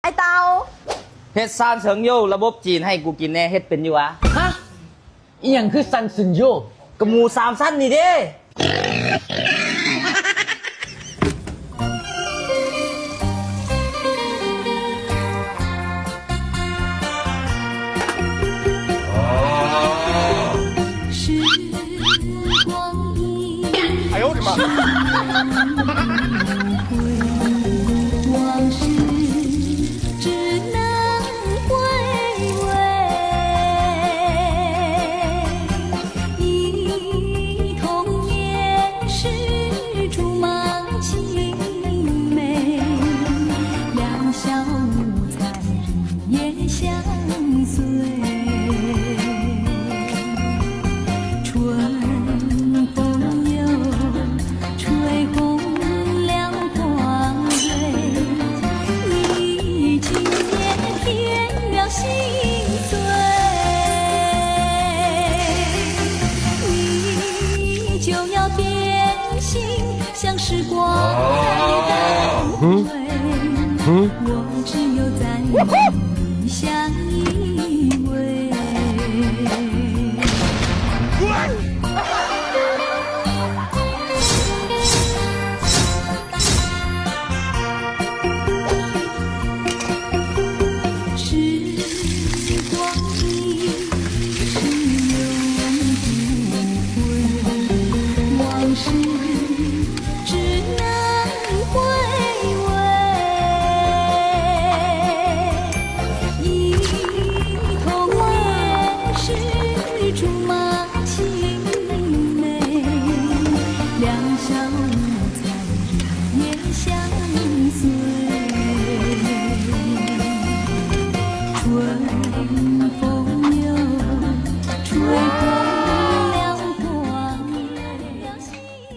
ອ້າຍເຕົ່າ ເຮັດຊານເຊິງໂຢ ລະບົບຈີນໃຫ້ກູກິນແດ່ ເຮັດເປັນຢູ່ຫວາ? ຮະ? ອີ່ຫຍັງຄືຊັນຊຶນໂຢ? ກະໝູສາມຊັ້ນນີ້ເດ້. 哎呦我的妈！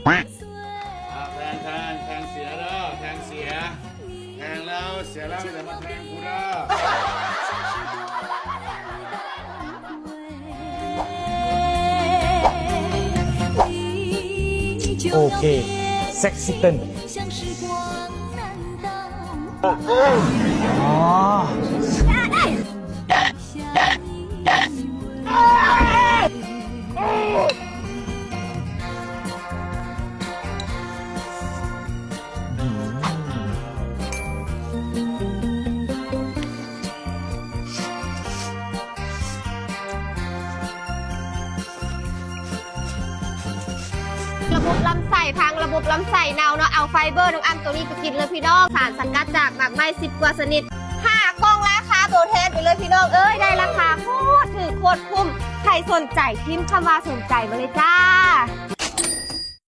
ອ່າ ແທງ ແທງ ແທງເສຍເດີ ແທງເສຍ ແທງແລ້ວເສຍແລ້ວ ຢ່າມາແທງກູເດີ. ໂອເຄ ເຊັກຊິເຕັ້ນ ອໍ ລະບົບລຳໄສ້ພັງ ລະບົບລຳໄສ້ເນົ່າເນາະ ເອົາໄຟເບີນ້ອງອ້ຳໂຕນີ້ໄປກິນເລີຍພີ່ນ້ອງ. ສານສະກັດຈາກໝາກໄມ້ສິບກວ່າຊະນິດ ຫ້າກ່ອງລາຄາໂຕແທນໄປເລີຍພີ່ນ້ອງເອີຍ ໄດ້ລາຄາໂຄດຖືກໂຄດຄຸ້ມ. ໃຜສົນໃຈພິມຄຳວ່າສົນໃຈມາເລີຍຈ້າ.